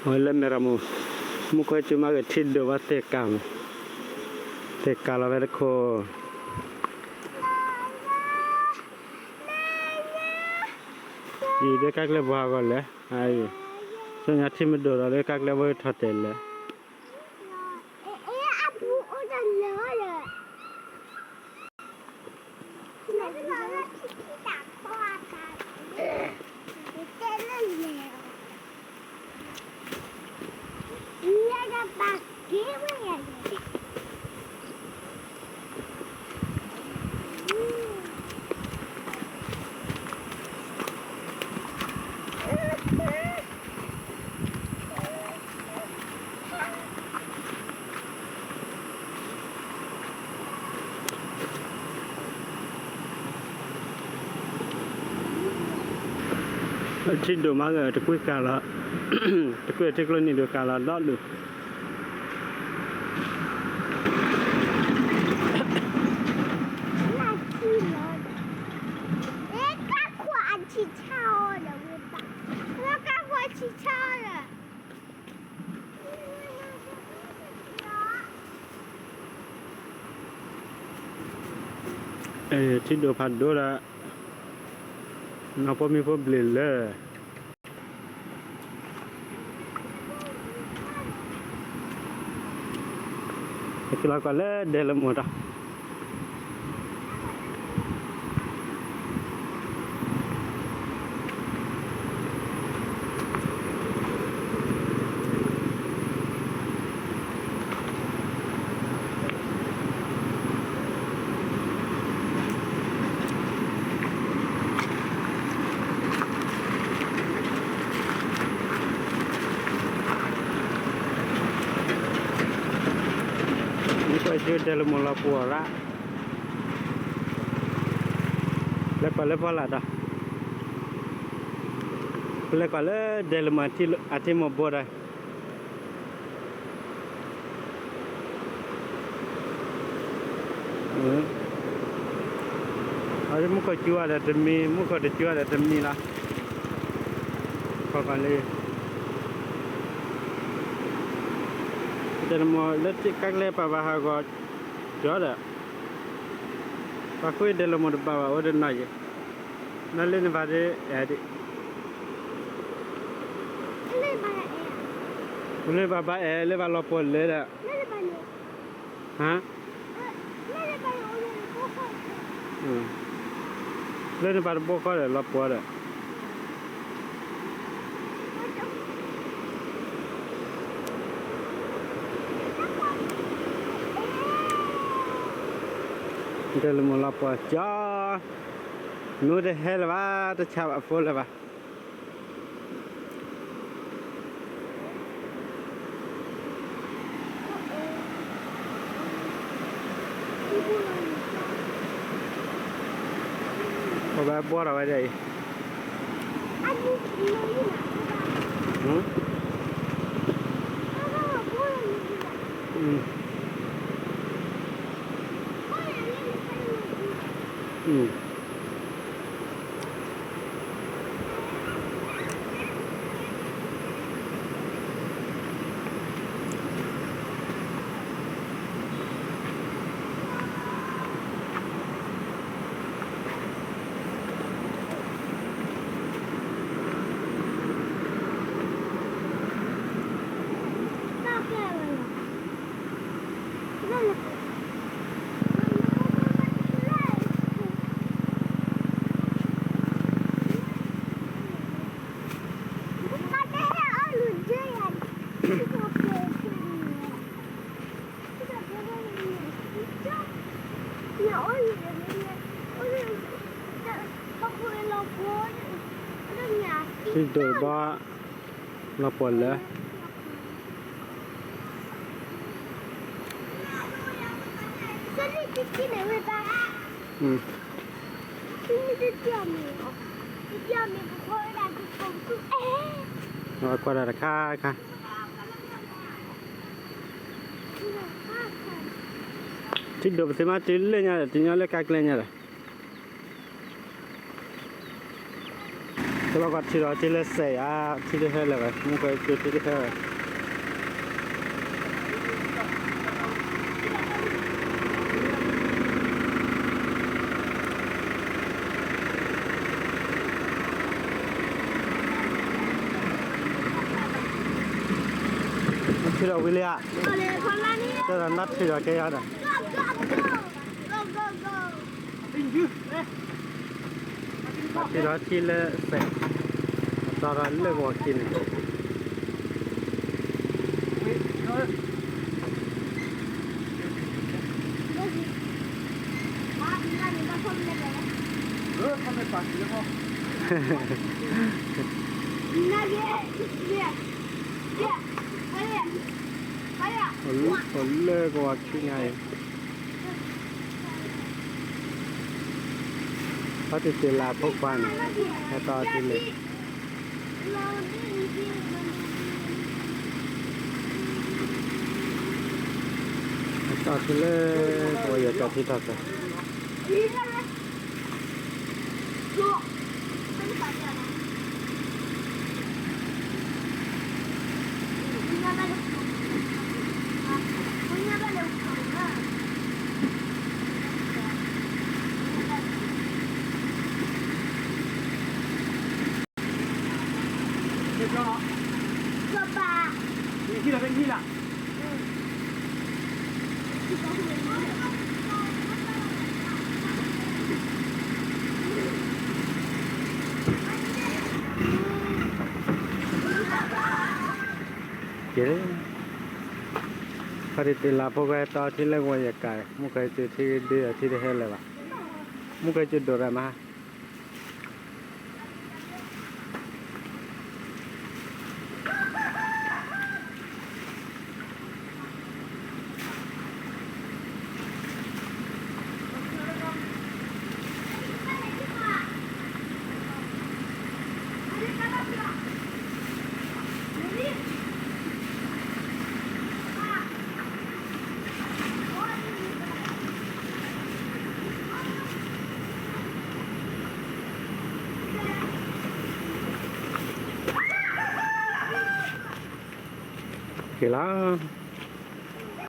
လၢမဲၢ်ရမူ, မူခိၣ်စူၤမၤဂ့ၤထံဒိၣ်ဘၣ်သ့ၣ်ကၤ, သ့ၣ်ကၤလီၤဝဲတခိၣ်, အံၤဒ်ကါကျဲဘီဟးဂီၤလဲၣ်, အံၤ, ဆူညါထံမ့ၢ်ဒိၣ်ဒီးလၢကါကျဲဘီထီၣ်တဲာ်လဲၣ်. ထံဒိၣ်မးဂ့ၤ တကွံကၤလီၤ, တကွံထံကျိနံၤဒိၣ်ကၤလီၤဒီဒူၣ်. ထံဒိၣ်ဖးဒိၣ်ဒီး နီၢ်ဖိမံၤဖိဘျ့ၣ်လၢ ကလီၤကွၢ်လၢဒဲလၢမိၢ်တၢ် မ့ၢ်ကွၢ်ဆူဒဲလၢမိၢ်လီၤပှီၢ်ရၣ်, လဲၤကွၢ်လၢဖီလာ်ဒီး, လဲၤကွၢ်လၢဒဲလၢမိၢ်အထံမိၢ်ဘိဒီး အမူခိၣ်စူၤဝဲဒီးတမံၤ, မူခိၣ်တစူၤဝဲဒီးတမံၤလီၤ. ခီခီလၢ တဲနမီၢ်လၢကါကျဲပာ်ဘၣ်ဟးဂီၤဒီး, ပှၤဃုဒဲလၢမိၢ်တဘၣ်ဘၣ်အိၣ်ဒီးနီၢ်ယံၤ, နလၢနဘၣ်ဒ်အဲၣ်ဒ် လၢဘၣ်ဘၣ်အဲၣ်လၢဘၣ်လီၤပှီၢ်လၢဒီး ဟါ, လၢနဘၣ်တဘိဃီဒီးလီၤပှီၢ်ဒီး ဒဲလၢမိၢ်လီၤပှီၢ်ကၠီ, နူတဟဲလၢၤဘၣ်, တဆါဘၣ်ဖိလၢၤဘၣ်. ပဘၣ်ဘှီထီၣ်ဝဲဒၣ်အံၤ, ထံဒိၣ်ဘၣ် လီၤပှီၢ်လၢ ကွၢ်တၢ်တခါခါ, ထံဒိၣ်ပသ့မၤတုၤလၢညါဒီး တုၤညီလၢကါကျဲညါဒီး လီၤကီးထံဒီးထံလၢစဲးဧါ, ထံတဟဲလၢၤဘၣ်, မူကဲကၠိထံတဟဲဘၣ်. ထံဒီးဝံၤလံဧါ, တၢ်နၢ်ထံဒီးကဲယါဒီး ထံဒီးထံလၢစဲး, တီဒီးလၢကဝီၤခံန့ၣ်, အိၣ်လၢကဝီၤခံညါအံၤ, ဖါတံၢ်တ့ၢ်လးဖိခွါန့ၣ်, ဟဲတီထံလၢ ဟဲတီထံလၢ ကဝီၤယဲၢ်ကၠီထံထီၣ်ကၢ ကဲ, ဖါတံၢ်တ့ၢ်လးဖိခွါဟဲတီထံလၢကဝီၤယဲၢ်ကၠီ, မူကဲကၠိထံဒုးအထံတဟဲလၢၤဘၣ်, မူကဲကၠိဒိၣ်ရၣ်မး ကဲလီၤ.